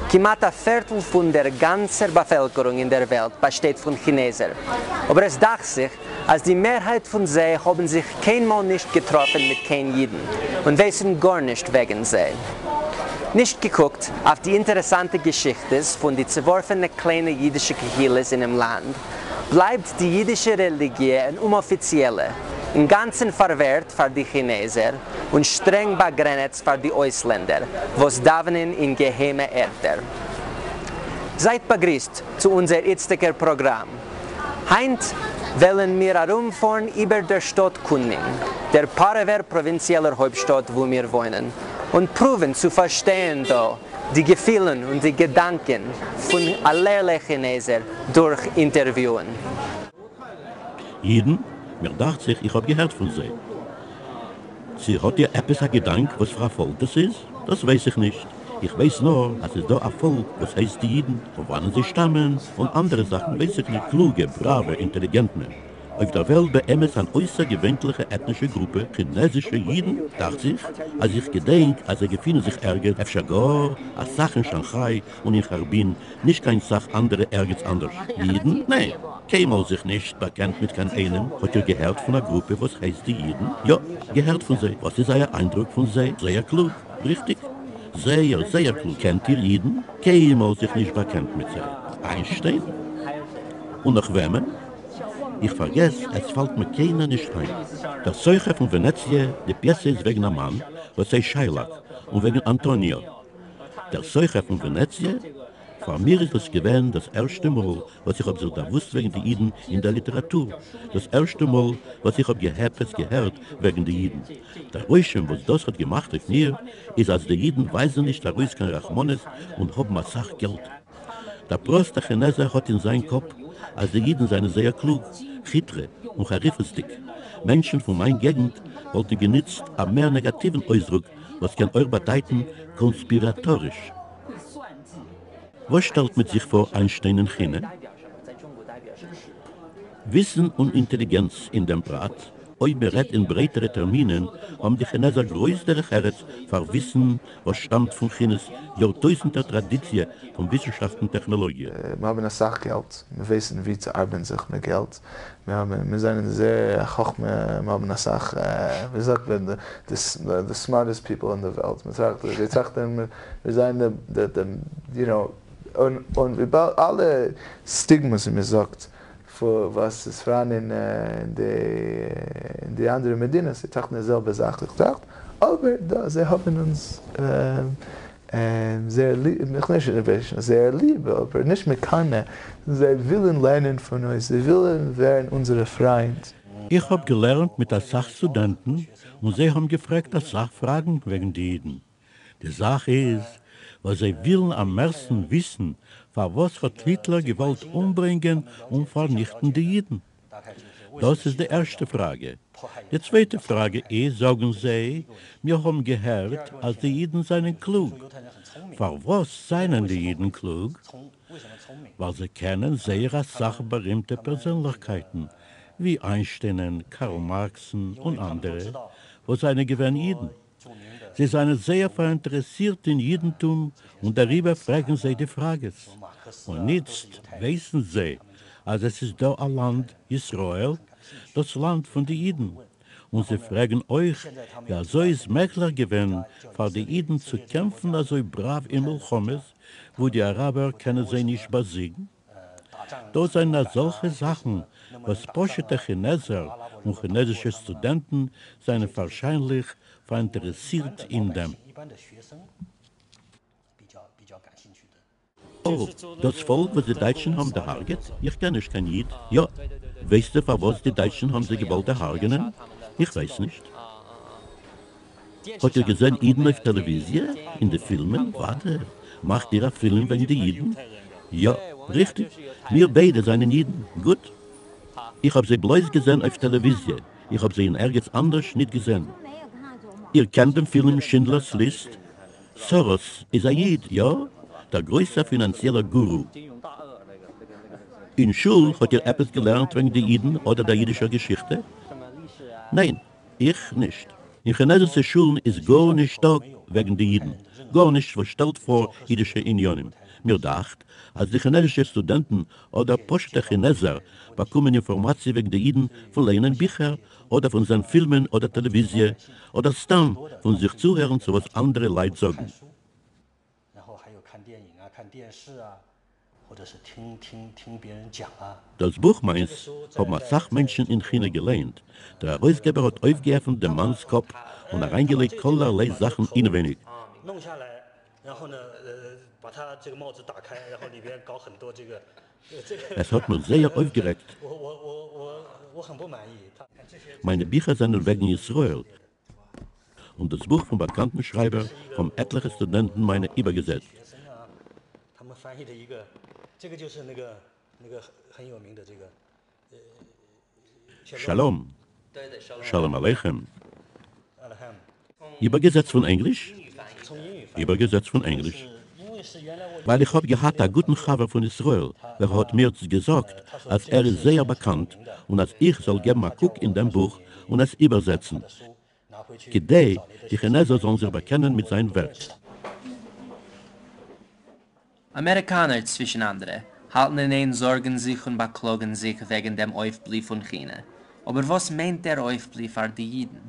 כמעט א פערטל פון דער גאנצער באפעלקערונג אין דער וועלט באשטייט פון כינעזער, אבער עס דאכט זיך אז די מערהייט פון זיי האבן זיך קיינמאל נישט געטראפן מיט קיין אידן און ווייסן גארנישט וועגן זיי. נישט געקוקט אויף די אינטערעסאנטע געשיכטעס פון די צעווארפענע קליינע אידישע קהילות אינעם לאנד, בלייבט די אידישע רעליגיע אן אומאפיציעלע, אינגאנצן פארווערט פאר די כינעזער און שטרענג באגרענעצט פאר די אויסלענדער וואס דאווענען אין געהיימע ערטער. זייט באגריסט צו אונזער איצטיגער פראגראם. היינט וועלן מיר ארומפארן איבער דער שטאט קונמינג, דער פארעווער פראווינציעלער הויפטשטאט וואו מיר וואוינען, און פרואוון צו פארשטייען דא די געפילן און די געדאנקען פון אלערליי כינעזער דורך אינטערוויוען. אידן? מיר דאכט זיך איך האב געהערט פון זיי. צו האט איר עפעס א געדאנק וואס פאר א פאלק דאס איז? דאס ווייס איך נישט. איך ווייס נאר אז ס'איז דא א פאלק וואס הייסט די אידן, פון וואנען זיי שטאמען און אנדערע זאכן ווייס איך נישט. קלוגע, בראווע, אינטעליגענטנע. אויף דער וועלט באמת אן אויסערגעווענטליכע עטנישע גרופע, כינעזישע אידן, דאכט זיך אז איך געדענק אז זיי געפינען זיך ערגעץ, אפשר גאר אסאך אין שאנכיי און אין כארבין, נישט קיין סאך אנדערע ערגעץ אנדערש. אידן? ניין. קיינמאל זיך נישט באקענט מיט קיין איינעם. האט איר געהערט פון א גרופע וואס הייסט די אידן? יא, געהערט פון זיי. וואס איז אייער איינדרוק פון זיי? זייער קלוג. ריכטיג? זייער זייער קלוג. קענט איר אידן? קיינמאל זיך נישט באקענט מיט זיי. איינשטיין? און נאך וועמען? איך פארגעס, עס פאלט מיר קיינער נישט איין. דער סוחר פון ווענעציע, די פיעסע איז וועגן א מאן וואס הייסט שיילאק, און וועגן אנטאניאו. דער סוחר פון ווענעציע? פאר מיר איז דאס געווען דאס ערשטע מאל וואס איך האב זיך דערוואוסט וועגן די אידן אין דער ליטעראטור, דאס ערשטע מאל וואס איך האב עפעס געהערט וועגן די אידן. דער רושם וואס דאס האט געמאכט אויף מיר איז אז די אידן ווייזן נישט ארויס קיין רחמנות און האבן אסאך געלט. דער פראסטער כינעזער האט אין זיין קאפ אז די אידן זענען זייער קלוג, כיטרע און חריפות'דיג. מענטשן פון מיין געגנט וואלטן גענוצט א מער נעגאטיוון אויסדרוק וואס קען אויך באדייטן קאנספיראטאריש. וואס שטעלט מיט זיך פאר איינשטיין אין כינע? וויסן און אינטעליגענץ אין דעם פרט, אויב מען רעדט אין ברייטערע טערמינען, האבן די כינעזער גרויס דרך ארץ פאר וויסן וואס שטאמט פון כינע'ס יארטויזנטער טראדיציע פון וויסנשאפט און טעכנאלאגיע. מיר האבן אסאך געלט, מיר ווייסן ווי צו ארבען זיך מיט געלט, מיר האבן, מיר זענען זייער חכמה, מיר האבן אסאך, ווי זאגט מען, די smartest people אין די וועלט, מען טראכט, זיי טראכטן מיר זענען די, די, יו נאו, און און וויבאלד אלע סטיגמאס ווי מען זאגט, וואס איז פאראן אין די אין די אנדערע מדינות, זיי טראכטן די זעלבע זאך איך טראכט, אבער דא זיי האבן אונז זייער ליב, איך נישט זייער ליב, אבער נישט מקנא, זיי ווילן לערנען פון אונז, זיי ווילן ווערן אונזערע פריינט. איך האב געלערנט מיט אסאך סטודענטן און זיי האבן געפרעגט אסאך פראגן וועגן די אידן. די זאך איז וואס זיי ווילן אממערסטן וויסן, פארוואס האט היטלער געוואלט אומברענגען און פארניכטן די אידן? דאס איז די ערשטע פראגע. די צווייטע פראגע איז, זאגן זיי, מיר האבן געהערט אז די אידן זענען קלוג. פארוואס זענען די אידן קלוג? ווייל זיי קענען זייער אסאך בארימטע פערזענליכקייטן, ווי איינשטיינען, קארל מארקסן און אנדערע, וואס זענען געווען אידן. זיי זענען זייער פאראינטערעסירט אין אידנטום און דעריבער פרעגן זיי די פראגעס. און איצט ווייסן זיי אז עס איז דא א לאנד ישראל, דאס לאנד פון די אידן, און זיי פרעגן אויך ווי אזוי איז מעגליך געווען פאר די אידן צו קעמפן אזוי בראוו אין מלחמות וואו די אראבער קענען זיי נישט באזיגן? דאס זענען אזעלכע זאכן וואס פשוט'ע כינעזער און כינעזישע סטודענטן זענען ווארשיינליך פאראינטערעסירט אין דעם. או, דאס פאלק וואס די דייטשן האבן דערהארגעט? איך קען נישט קיין איד. יא. ווייסטו פארוואס די דייטשן האבן זיי געוואלט דערהארגענען? איך ווייס נישט. האט איר געזען אידן אויף טעלעוויזיע? אין די פילמען? וואדע. מאכט איר א פילם וועגן די אידן? יא, ריכטיג. מיר ביידע זענען אידן. גוט. איך האב זיי בלויז געזען אויף טעלעוויזיע, איך האב זיי אין ערגעץ אנדערש ניט געזען. איר קענט דעם פילם שינדלערס ליסט? סאראס איז א איד, יא? דער גרויסער פינאנציעלער גורו. אין שול האט איר עפעס געלערנט וועגן די אידן אדער דער אידישער געשיכטע? ניין, איך נישט. אין כינעזישע שולן איז גארנישטא וועגן די אידן, גארנישט וואס שטעלט פאר אידישע עניינים. מיר דאכט אז די כינעזישע סטודענטן אדער פשוטע כינעזער באקומען אינפארמאציע וועגן די אידן פון לייענען ביכער אדער פון זען פילמען אדער טעלעוויזיע אדער סתם פון זיך צוהערן צו וואס אנדערע לייט זאגן. דאס בוך מיינס האבן אסאך מענטשן אין כינע געליינט, דער ארויסגעבער האט אויפגעעפנט דעם מאנ'ס קאפ און אריינגעלייגט כלערליי זאכן אינעווייניג. עס האט מיך זייער אויפגערעגט. מיינע ביכער זענען וועגן ישראל, און דאס בוך פון באקאנטן שרייבער האבן עטליכע סטודענטן מיינע איבערגעזעצט. שלום. שלום עליכם. איבערגעזעצט פון ענגליש? איבערגעזעצט פון ענגליש. ווייל איך האב געהאט א גוטן חבר פון ישראל וועלכער האט מיר געזאגט אז ער איז זייער באקאנט און אז איך זאל געבן א קוק אין דעם בוך און עס איבערזעצן, כדי די כינעזער זאלן זיך באקענען מיט זיין ווערק. אמעריקאנער, צווישן אנדערע, האלטן אין איין זארגן זיך און באקלאגן זיך וועגן דעם אויפבלי פון כינע. אבער וואס מיינט דער אויפבלי פאר די אידן?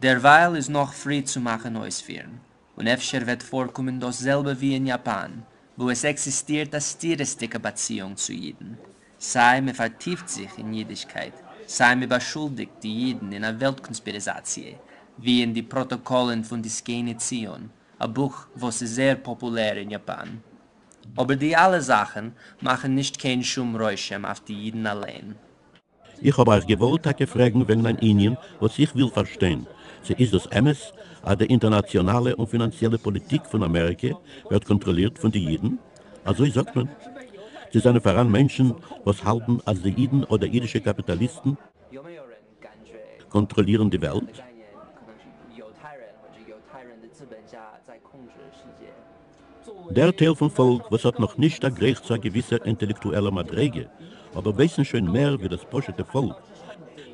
דערווייל איז נאך פרי צו מאכן אויספירן, און אפשר וועט פארקומען דאס זעלבע ווי אין יאפאן, וואו עס עקזיסטירט א סתירות'דיגע באציאונג צו אידן, סיי מען פארטיפט זיך אין אידישקייט, סיי מען באשולדיגט די אידן אין א וועלט קאנספיריזאציע, ווי אין די פראטאקאלן פון די זקני ציון, א בוך וואס איז זייער פאפולער אין יאפאן. אבער די אלע זאכן מאכן נישט קיין שום רושם אויף די אידן אליין. איך האב אייך געוואלט טאקע פרעגן וועגן אן ענין וואס איך וויל פארשטיין, צו איז דאס אמת אז די אינטערנאציאנאלע און פינאנציעלע פאליטיק פון אמעריקע ווערט קאנטראלירט פון די אידן? אזוי זאגט מען. צו זענען פאראן מענטשן וואס האלטן אז די אידן אדער אידישע קאפיטאליסטן קאנטראלירן די וועלט? דער טייל פון פאלק וואס האט נאך נישט דערגרייכט צו א געוויסער אינטעלעקטועלער מדריגה, אבער ווייסן שוין מער ווי דאס פשוט'ע פאלק,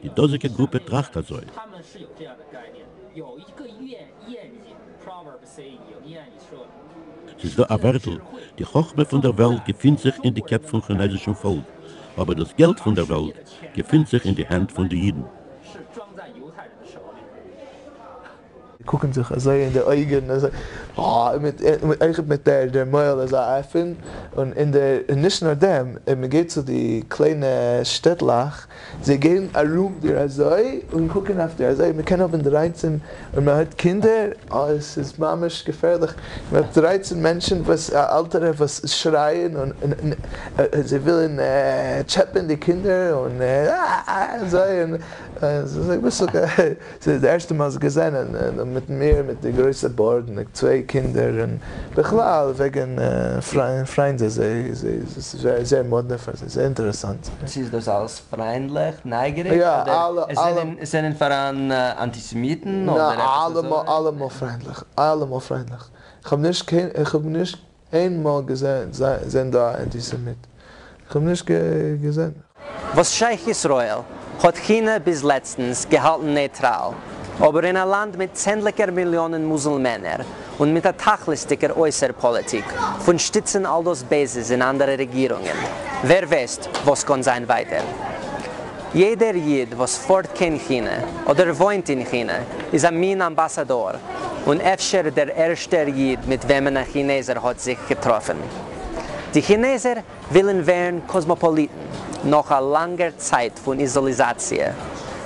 די דאזיגע גרופע טראכט אזוי. ס'איז דא א ווערטל, די חכמה פון דער וועלט געפינט זיך אין די קעפ פון כינעזישן פאלק, אבער דאס געלט פון דער וועלט געפינט זיך אין די הענט פון די אידן. קוקן זיך אזוי אין די אויגן אזוי מיט אויכעט מיט דער דער מויל אזוי אפען און אין דער און נישט נאר דעם און מען גייט צו די קליינע שטעטלעך זיי גייען ארום דיר אזוי און קוקן אויף דיר אזוי מען קען האבן דרייצן און מען האט קינדער אה עס איז ממש געפערליך מען האט דרייצן מענטשן וואס עלטערע וואס שרייען און זיי ווילן טשעפען די קינדער און אזוי און ס'איז די ערשטע מאל זיך געזען מיט מיר מיט די גרויסע בארד און די צוויי קינדער און בכלל וועגן פריינד זיי ס'איז זייער מאדנע פאר זיי זייער אינטערעסאנט. צו איז דאס אלעס פריינדליך, נייגעריג, אדער עס זענען פאראן אנטיסעמיטן אדער עפעס אזוי? אלעמאל פריינדליך, אלעמאל פריינדליך, איך האב נישט קיין איך האב נישט איינמאל געזען דא א אנטיסעמיט, איך האב נישט געזען. וואס שייך ישראל, האט כינע ביז לעצטנס געהאלטן נייטראל, אבער אין א לאנד מיט צענדליגער מיליאנען מוסולמענער, און מיט א תכלית'דיגער אויסער פאליטיק פון שטיצן אל דאס בייזעס אין אנדערע רעגירונגען, ווער ווייסט וואס קאן זיין ווייטער. יעדער איד וואס פארט קיין כינע, אדער וואוינט אין כינע, איז א מין אמבאסאדאר, און אפשר דער ערשטער איד מיט וועמען א כינעזער האט זיך געטראפן. די כינעזער ווילן ווערן קאסמאפאליטן נאך א לאנגער צייט פון איזאליזאציע.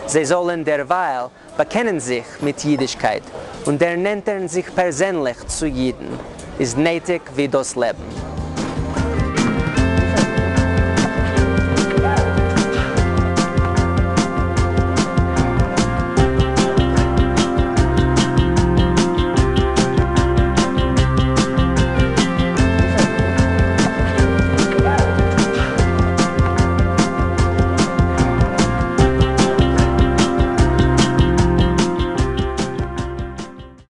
זיי זאלן דערווייל באקענען זיך מיט אידישקייט און דערנענטערן זיך פערזענליך צו אידן איז נעטיג ווי דאס לעבן.